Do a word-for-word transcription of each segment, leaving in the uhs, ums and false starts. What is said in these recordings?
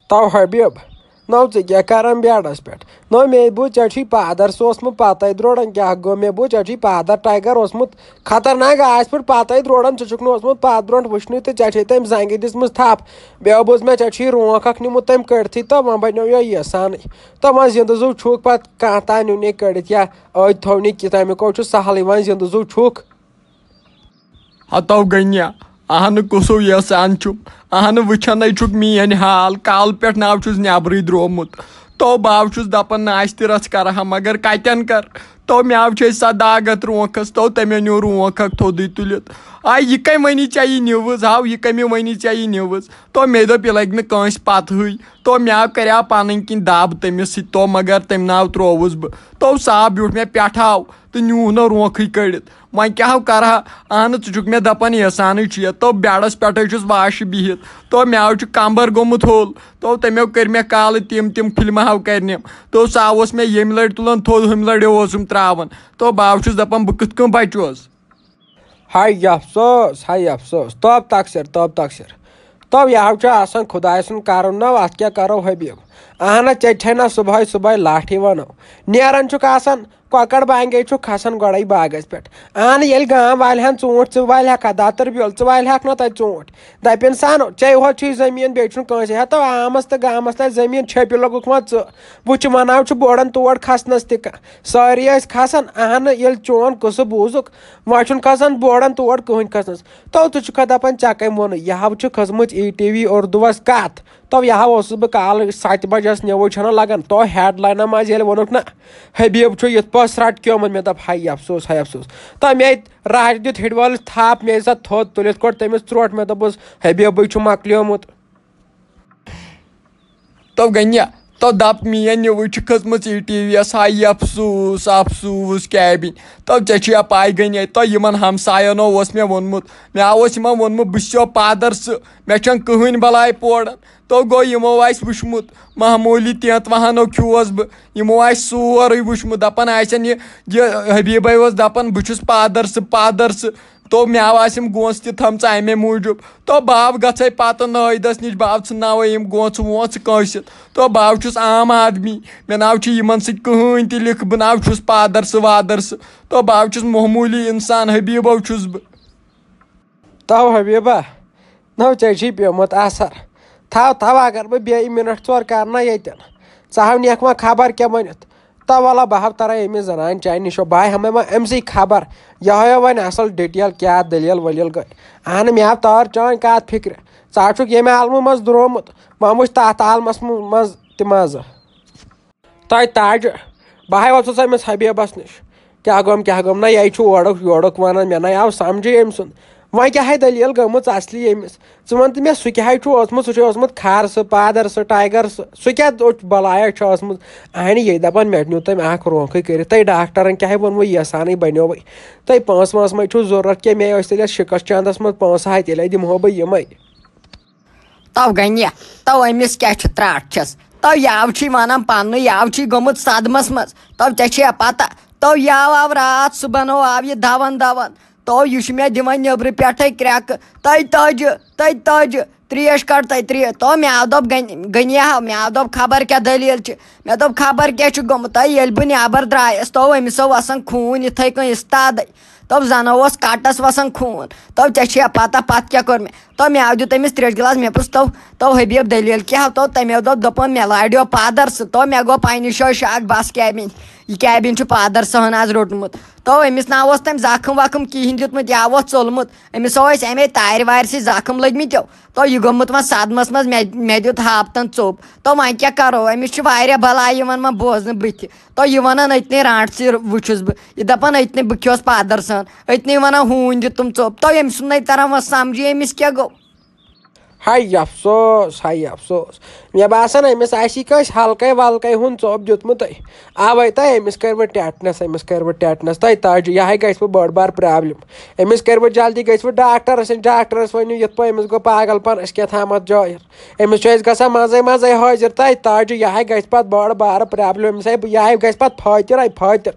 تو حبیب، نو ژٕ کیٛاہ کران بیڈس پٮ۪ٹھ؟ نو مےٚ بوٗز ژےٚ چھُے پادر سُہ اوسمُت پتے درٛوڈن کیٛاہ گوٚو؟ مےٚ بوٗز ژےٚ چھُے پادر ٹایگر اوسمُت خطرناک آسہِ پٲٹھۍ پتے درٛوڈن، ژٕ چھُکھ نہٕ اوسمُت پتھ برونٛٹھ وٕچھنُے تہٕ ژےٚ چھے تٔمۍ زنٛگہِ دِژمٕژ تھپھ۔ بیٚیہِ بوٗز مےٚ ژےٚ چھُے رونٛکھ اکھ نیوٗمُت تٔمۍ کٔڑتھٕے تہٕ وۄنۍ بنیو یہِ یژھانٕے۔ تہٕ وۄنۍ زِندٕ زُو چھُکھ پتہٕ کانٛہہ تام نیوٗ نے کٔڑِتھ یا أتۍ تھوو نے کہِ تمیُک چھُ سہلٕے وۄنۍ زِندٕ زُو چھُکھ۔ ہتو گٔنیا، اہنہٕ کُسو یژھان چھُم، اہنہٕ وٕچھنے چھُکھ میٲنۍ حال، کالہٕ پٮ۪ٹھ ناو چھُس نٮ۪برٕے درٛومُت۔ تو باو چھُس دپان ناشتہِ رژھ کرٕ ہا، مگر کتٮ۪ن کر؟ تو مےٚ آو چھے سۄ داغت رونٛکھس، تو تٔمۍ نیوٗ رونٛکھ اکھ تھوٚدُے تُلِتھ۔ آ، یہِ کمہِ ؤنی ژےٚ یہِ نِوٕز؟ ہاو، یہِ کمہِ ؤنی ژےٚ یہِ نِوٕز؟ تو مےٚ دوٚپ، یہِ لگہِ نہٕ کٲنٛسہِ پتہٕے۔ تو مےٚ آو کریاو پنٕنۍ کِنۍ دب تٔمِس سۭتۍ، تو مگر تٔمۍ ناو ترووُس بہٕ۔ تو سا بیوٗٹھ مےٚ پٮ۪ٹھٕ آو تہٕ نیوٗ نہٕ رونٛکھٕے کٔڑِتھ۔ وۄنۍ کیٛاہ ہو کرٕ ہا؟ اہنہٕ، ژٕ چھُکھ مےٚ دپان احسانٕے چھُ یتھ۔ تو بیڈس پٮ۪ٹھے چھُس واش بِہِتھ۔ تو مےٚ آو چھُ کمبر گوٚمُت ہوٚل۔ تو تٔمۍ کٔرۍ مےٚ کالہٕ تِم تِم فلمہٕ ہاو کرنہِ۔ تو سُہ اوس مےٚ ییٚمہِ لٹہِ تُلان تھوٚد، ہُمہِ لٹہِ اوسُم تراوان۔ تو بہٕ چھُس دپان، بہٕ کِتھ کٔنۍ بچوس؟ ہاے افسوس، ہاے افسوس، توب تقصیر، توب تقصیر۔ تو یہِ ہاو چھُ آسان خدایہِ سُنٛد کرُن، نہ اتھ کیٛاہ کرو حبیب؟ اہنہ، ژےٚ چھے نہ صبحٲے صبحٲے لاٹھی ونو۔ نیران چھُکھ آسان کۄکر بانگے چھُکھ کھسان گۄڈے باغس پٮ۪ٹھ۔ اہنہ، ییٚلہِ گام والہِ ہن ژوٗنٛٹھۍ، ژٕ والہِ ہکھ دتر بیول، ژٕ والہِ ہکھ نہ تتہِ ژوٗنٛٹھۍ؟ دپن سانو، ژےٚ ہوت چھُے زٔمیٖن، بیٚیہِ چھُنہٕ کٲنٛسہِ۔ ہتو آمس تہٕ گامس تتہِ زٔمیٖن چھٔپہِ لوٚگُکھ وۄنۍ ژٕ۔ وٕچھ، وناو چھُ بورن تور کھسنس تہِ کانٛہہ۔ سٲری ٲسۍ کھسان، اہنہٕ، ییٚلہِ چون قصہٕ بوٗزُکھ، وۄنۍ چھُنہٕ کھسان بورن تور کٕہٕنۍ کھسنس۔ تو ژٕ چھُکھا دپان، ژےٚ کٔمۍ ووٚنُے؟ یہِ ہاو چھِ کھٔژمٕژ ای ٹی وی اردوٗوس کتھ۔ تو یہِ ہاو اوسُس بہٕ کالہٕ ستہِ بجس نِوٕز چھنہٕ لگان۔ تو ہیڈ لاینہ منٛز ییٚلہِ ووٚنُکھ نہ، حبیب چھُ یِتھ پٲٹھۍ سرٹ کیومُت، مےٚ دوٚپ، ہاے افسوس، ہاے افسوس۔ تو مےٚ راجہِ دیُت ہِڈوَلَس تھپھ، مےٚ سا تھوٚد تُلِتھ کوٚڑ تٔمِس ژرٛوٹ، مےٚ دوٚپُس، حبیبٕے چھُ مۄکلیومُت۔ تو گٔنیا، تو دپ میٲنۍ نِوٕز چھِ کھٔژمٕژ ای ٹی وی یس، ہاے افسوس، افسوس کیبِن۔ تو ژےٚ چھُیا پاے گٔنیا، تو یِمن ہمساینو اوس مےٚ ووٚنمُت، مےٚ اوس یِمن ووٚنمُت، بہٕ چھُسو پادر سُہ، مےٚ چھَنہٕ کٕہٕنۍ بلاے پوران۔ تو گوٚو، یِمو آسہِ وٕچھمُت معموٗلی تینٛت وہنو کھیوس بہٕ، یِمو آسہِ سورُے وٕچھمُت، دپان آسن یہِ، یہِ حبیبے اوس دپان، بہٕ چھُس پادر سُہ، پادر سُہ۔ تو مےٚ آسہٕ یِم گونٛژھ تہِ تھٲمژٕ امے موٗجوٗب۔ تو بہٕ آو گژھے پتہٕ نٲیدس نِش، بہٕ آو ژھٕنناوے یِم گونٛژھ وونٛژھ کٲنٛسہِ۔ تو بہٕ آو چھُس عام آدمی، مےٚ ناو چھُ یِمن سۭتۍ کٕہٕنۍ تہِ لِکھ، بہٕ ناو چھُس پادر سُہ وادر سُہ۔ تو بہٕ آو چھُس معموٗلی انسان، حبیبو چھُس بہٕ۔ تو حبیبہ، نو ژےٚ چھُے پیومُت اثر۔ تھاو، تھاو، اگر بہٕ بیٚیہِ منٹ ژور کرٕ نا ییٚتٮ۪ن، ژٕ ہاو نِکھ وۄنۍ خبر کیٛاہ ؤنِتھ۔ تو وَلہ، بہٕ ہاو ترے أمِس زنانہِ چانہِ نِش، بہٕ ہاے ہمے وۄنۍ أمۍ سٕے خبر۔ یہِ ہاو وۄنۍ اصل ڈیٹیل کیٛاہ دٔلیٖل ؤلیٖل گٔے۔ اہن، مےٚ آو تار چٲنۍ کتھ فکرِ۔ ژٕ ہا چھُکھ ییٚمہِ عالمہٕ منٛز درٛومُت، وۄنۍ وٕچھ تتھ عالمس منٛز تہِ مزٕ۔ تۄہہِ تاجہِ، بہٕ ہاے اوسُس أمِس حبیبس نِش۔ کیٛاہ گوٚم، کیٛاہ گوٚم؟ نہ، یہِ چھُ اورُک یورُک ونان، مےٚ نَے آو سمجھے أمۍ سُنٛد۔ وۄنۍ کیٛاہ ہے دٔلیٖل گٔمٕژ اصلی أمِس؟ ژٕ وَن تہٕ مےٚ، سُہ کیٛاہ ہے چھُ اوسمُت؟ سُہ چھُ اوسمُت کھر سُہ، پادر سُہ، ٹایگر سُہ، سُہ کیٛاہ اوس بلایا چھُ اوسمُت؟ اہنہِ، یہِ دَپان مےٚ نیوٗ تٔمۍ اکھ رونٛکھٕے کٔرِتھ۔ تۄہہِ ڈاکٹرن کیٛاہ ہے ووٚنوٕ؟ یہِ سانٕے بنیووٕے۔ تۄہہِ پونٛسہٕ وونٛسہٕ ما چھُو ضروٗرت کینٛہہ؟ مےٚ ٲسۍ تیٚلہِ یَتھ شِکس چندس منٛز پونٛسہٕ، ہاے تیٚلے دِمہو بہٕ یِمے۔ تو گنیہ، تو أمِس کیٛاہ چھُ ترٛٹھ چھَس؟ تو یاو چھُے وَنان پننُے، یاو چھُے گوٚمُت صدمس منٛز۔ تو ژےٚ چھےٚ پتہ، تو یاو آو راتھ صُبحن ہو آو یہِ دون دون۔ تو یہِ چھُ مےٚ دِوان نیٚبرٕ پٮ۪ٹھَے کرٛٮ۪کہٕ، تٔے تٲجہِ، تٔے تٲجہِ، ترٛیش کڑ تٔے ترٛیش۔ تو مےٚ آو دوٚپ گن-، گنیہ ہا، مےٚ آو دوٚپ خبر کیٛاہ دٔلیٖل چھِ۔ مےٚ دوٚپ خبر کیٛاہ چھُ گوٚمُت۔ تہٕ ییٚلہِ بہٕ نٮ۪بر درٛایس، تو أمِس ہو وسان خوٗن یِتھَے کٔنۍ استادَے۔ تو زنہٕ اوس کٹس وسان خوٗن۔ تو ژےٚ چھےٚ پتہ پتہٕ کیٛاہ کوٚر مےٚ؟ تو مےٚ دیُت أمِس ترٛیش گِلاس، مےٚ پرُژھ تو، تو حبیب دٔلیٖل کیٛاہ؟ تو تٔمۍ دوٚپ، دوٚپُن، مےٚ لاریو پادر سُہ۔ تو مےٚ گوٚو پننہِ جایہِ شک، بس کیبِن، یہِ کیبِن چھُ پادر سُہن آز روٚٹمُت۔ تو أمِس نہ اوس تٔمۍ زخم وخم کِہینۍ دیُتمُت، یا اوس ژوٚلمُت۔ أمِس ٲسۍ امے تارِ وارِ سۭتۍ زخم لٔگۍ مٕتۍ۔ تو یہِ گوٚمُت وۄنۍ صدمس منٛز، مےٚ، مےٚ دیُت ہاپتن ژوٚپ۔ تو وۄنۍ کیٛاہ کرو؟ أمِس چھِ واریاہ بلاے یِوان وۄنۍ بوزنہٕ بٕتھِ۔ تو یہِ ونان أتنٕے رانٛٹھ ژٕ وٕچھُس بہٕ۔ یہِ دپان أتنٕے بہٕ کھیوس پادر سان۔ أتنٕے ونان ہوٗنۍ دیُتُم ژوٚپ۔ تو أمۍ سُنٛد نَے تران وۄنۍ سمجھی أمِس کیٛاہ گوٚو۔ ہاے افسوس، ہاے افسوس۔ مےٚ باسان أمِس آسی کٲنٛسہِ ہلکے ولکے ہُنٛد ژوٚپ دیُتمُت۔ اوے تۄہہِ أمِس کٔرِوٕ ٹیٹنس، أمِس کٔرِوٕ ٹیٹنس۔ تۄہہِ تاجہِ، یہِ ہاے گژھِ وۄنۍ بٔڑ بار پرابلم۔ أمِس کٔرِوٕ جلدی، گژھِ وۄنۍ ڈاکٹرس نِش، ڈاکٹرس ؤنِو یِتھ پٲٹھۍ أمِس گوٚو پاگل پن، أسۍ کیٛاہ تھامتھ جٲہِل۔ أمِس چھُ اَسہِ گژھان منٛزَے منٛزَے حٲضِر۔ تَے تاجہِ، یہِ ہاے گژھِ پَتہٕ بٔڑ بارٕ پرٛابلِم۔ أمِس ہاے، یہِ ہاے گژھِ پَتہٕ فٲطِر، ہاے فٲطِر۔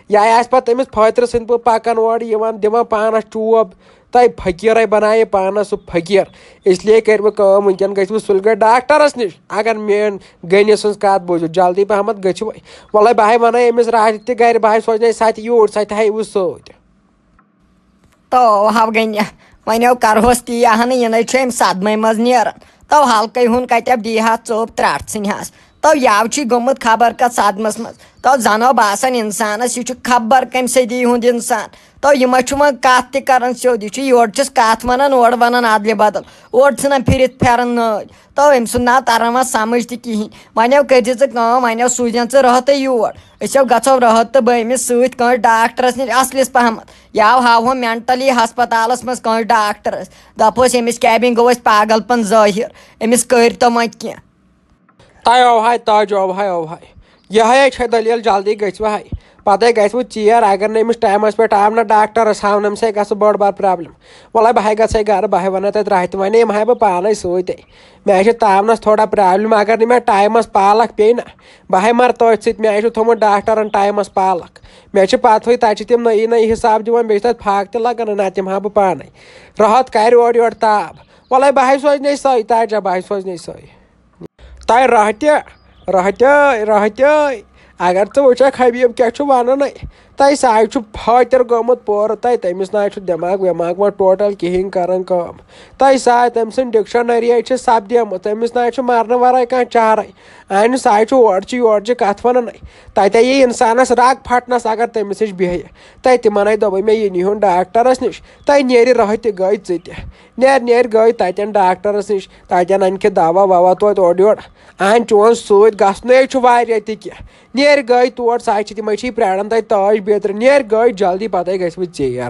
یہِ ہاے آسہِ پَتہٕ أمِس فٲطرٕ سٕنٛدۍ پٲٹھۍ پَکان اورٕ یِوان، دِوان پانَس چوب۔ تۄہہِ فقیٖرے بنایہِ پانس سُہ فقیٖر۔ اس لیے کٔرِو کٲم، وٕنکیٚن گٔژھِو سُلہِ گٲڑۍ ڈاکٹرس نِش۔ اگر میٲنۍ گٔنہِ سٕنٛز کتھ بوٗزِو، جلدی پہمتھ گٔژھِو۔ وۄلے بہٕ ہاے ونَے أمِس راتھ تہِ گرِ، بہٕ ہاے سوزنَے سۄ تہِ یوٗرۍ، سۄ تہِ ہاے وٕچھ سۭتۍ۔ تو ہاو گٔنہِ، وۄنۍ کرہوس تی اہن، یہِ نَے چھُ أمۍ صدمے منٛز نیران۔ تو ہلکے ہُن کتہِ دی ہا ژوٚپ ترٛٹھ ژھٕنہِ ہس۔ تو یاو چھُے گوٚمُت خبر کتھ صدمس منٛز۔ تو زنو باسان انسانس، یہِ چھُ خبر کمہِ صدی ہُنٛد انسان۔ تو یہِ ما چھُ وۄنۍ کتھ تہِ کران سیوٚد، یہِ چھُ یورٕ چھِس کتھ ونان، اورٕ ونان ادلہِ بدل، اورٕ ژھٕنان پھِرِتھ پھیران نٲلۍ۔ تو أمۍ سُنٛد ناو تران وۄنۍ سمجھ تہِ کِہینۍ۔ وۄنۍ یو کٔرۍ زِ ژٕ کٲم، وۄنۍ یو سوٗزٮ۪ن ژٕ رٲتھٕے یور۔ أسۍ یو گژھو رٲتھ تہٕ بہٕ أمِس سۭتۍ کٲنٛسہِ ڈاکٹرس نِش اصلِس پہمتھ۔ یاو ہاوہون مینٹلی ہسپتالس منٛز کٲنٛسہِ ڈاکٹرس۔ دپوس أمِس کیٛاہ بیٚنہِ گوٚو اَسہِ پاگل پن ظٲہِر، أمِس کٔرۍتو وۄنۍ کینٛہہ۔ تۄہہِ اوہاے تاج، اوہاے، اوہاے۔ یِہوٚے چھےٚ دٔلیٖل، جلدی گٔژھِو ہاے۔ پَتَے گژھِ وۄنۍ ژیر، اگر نہٕ أمِس ٹایمَس پٮ۪ٹھ آو نہ ڈاکٹرَس ہاونہٕ، أمِس ہے گژھِ بٔڑ بار پرٛابلِم۔ وَلَے بہٕ ہاے گژھٕ ہاے گَرٕ، بہٕ ہاے وَنَے تَتہِ راتھِ، وَنے یِم ہاے بہٕ پانَے سۭتۍ۔ مےٚ ہاے چھِ تاونَس تھوڑا پرٛابلِم، اگر نہٕ مےٚ ٹایمَس پالَک پیٚیہِ نہ، بہٕ ہاے مَرٕ تٔتھۍ سۭتۍ، مےٚ ہاے چھُ تھوٚمُت ڈاکٹرَن ٹایمَس پالَک۔ مےٚ چھِ پَتہٕے، تَتہِ چھِ تِم نٔیی نٔیی حِساب دِوان، بیٚیہِ چھِ تَتہِ فاقہٕ تہِ لَگان، نَتہٕ دِمہٕ ہا بہٕ پانَے۔ راتھ کَرِ اورٕ یورٕ تاپھ۔ وَلَے بہٕ ہاے سوزنَے سۄے، تاجا، بہٕ ہاے سوزنَے سۄے۔ تۄہہِ راہتہِ، راہتہِ، راہتہِ، اگر ژٕ وٕچھکھ حبیب کیٛاہ چھُ وَنان، تۄہہِ ساے چھُ فٲطر گوٚمُت پورٕ، تۄہہِ تٔمِس ناے چھُ دٮ۪ماغ وٮ۪ماغ وۄنۍ ٹوٹل کِہیٖنۍ کران کٲم۔ تۄہہِ ساے تٔمۍ سٕنٛز ڈکشنری چھِ سپدیمٕژ، تٔمِس ناے چھُ مرنہٕ ورٲے کانٛہہ چارے۔ اہنہِ ساے چھُ اورچہِ یورچہِ کتھ ونان۔ تتہِ یی انسانس رگ پھٹنس اگر تٔمِس نِش بیہہِ۔ تۄہہِ تِمنے دوٚپُے مےٚ یہِ نِہُن ڈاکٹرس نِش، تۄہہِ نیرِ راہتہِ گٔے ژٕ تہِ۔ نیر نیر گٔے تتٮ۪ن ڈاکٹرس نِش، تتٮ۪ن انکھِ دوا ووا توتہِ اورٕ یورٕ۔ اہن چون سۭتۍ گژھنُے چھُ واریاہ تہِ کینٛہہ۔ نیر گٔے تور، سۄ چھِ تِمے چھِ پراران تتہِ تاج بیترِ۔ نیر گٔے جلدی، پتے گژھِ وۄنۍ ژیر۔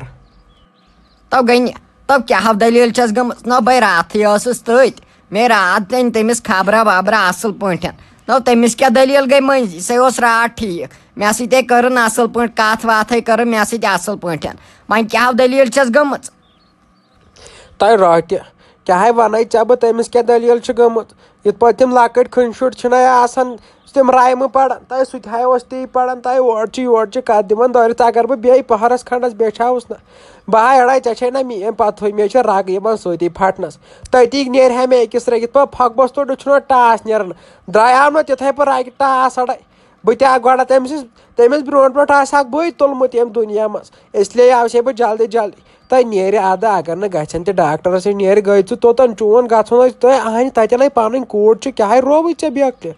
تو گٔنہِ، تو کیٛاہ دٔلیٖل چھَس گٔمٕژ؟ نہ بے راتھٕے ٲسٕس تٔتۍ۔ مے راتھ أنۍ تٔمِس خبرا وبرا اصل پٲٹھۍ۔ نہ تٔمِس کیٛاہ دٔلیٖل گٔے مٔنٛزی؟ سۄے اوس راتھ ٹھیٖک۔ مےٚ سۭتۍ کٔرٕن اصل پٲٹھۍ کتھ واتھے کٔرٕن مےٚ سۭتۍ اصل پٲٹھۍ۔ وۄنۍ کیٛاہ دٔلیٖل چھَس گٔمٕژ؟ تۄہہِ راتہِ کیٛاہ ہے وَنَے ژےٚ بہٕ، تٔمِس کیٛاہ دٔلیٖل چھِ گٔمٕژ؟ یِتھ پٲٹھۍ تِم لۄکٕٹۍ کھٔنۍ شُرۍ چھِنَے آسان، تِم رایمہٕ پَران، تۄہہِ سُہ تہِ ہاے اوس تی پَران، تۄہہِ اورٕ چہِ یورٕ چہِ کَتھ دِوان دٲرِتھ۔ اگر بہٕ بیٚیہِ پَہرَس کھنٛڈَس بیٚچھاوُس نہ، بہٕ ہاے اَڑَے، ژےٚ چھے نہ میٛٲنۍ پَتہٕے، مےٚ چھِ رَگ یِوان سۭتی پھَٹنَس۔ تٔتی نیرِ ہا مےٚ أکِس رَگہِ، یِتھ پٲٹھۍ پھۄکھ بوٚستُل چھُنہ ٹاس نیران، درٛایاو نہ تِتھَے پٲٹھۍ رَگہِ ٹاس اَڑَے۔ بہٕ تہِ آ گۄڈٕ تٔمۍ سٕنٛز، تٔمِس برونٛٹھ برونٛٹھ آسہِ ہاکھ بٕے تُلمُت ییٚمہِ دُنیا منٛز، اس لیے آوسے بہٕ جلدی جلدی۔ تۄہہِ نیرِ اَدٕ، اگر نہٕ گژھن تہِ ڈاکٹرس نِش، نیرِ گٔے ژٕ توٚتن، چون گژھُن ٲسۍ تۄہہِ اہنہِ تتٮ۪ن ہے پنٕنۍ کوٗر چھِ، کیٛاہ ہے رووٕے ژےٚ بیکلہِ؟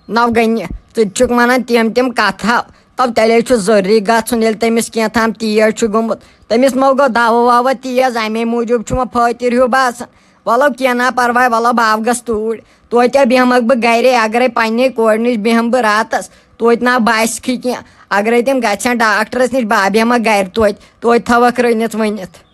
نو گٔنہِ، ژٕ تہِ چھُکھ ونان تِم تِم کتھٕ۔ تو تیٚلے چھُ ضروٗری گژھُن، ییٚلہِ تٔمِس کینٛہہ تام تیز چھُ گوٚمُت۔ تٔمِس ما گوٚو دوا ووا تیز، امے موٗجوٗب چھُ وۄنۍ فٲطر ہیوٗ باسان۔ وَلو کینٛہہ نا پرواے، وَلو بہٕ آو گژھ توٗرۍ۔ توتہِ بیٚہمَکھ بہٕ گَرے، اگرے پنٛنے کورِ نِش بیٚہمہٕ بہٕ راتَس، توتہِ نا باسہِ کینٛہہ۔ اگرے تِم گژھن ڈاکٹرَس نِش، بہٕ بیٚہمَکھ گَرِ توتہِ، توتہِ تھاوَکھ رٔنِتھ ؤنِتھ۔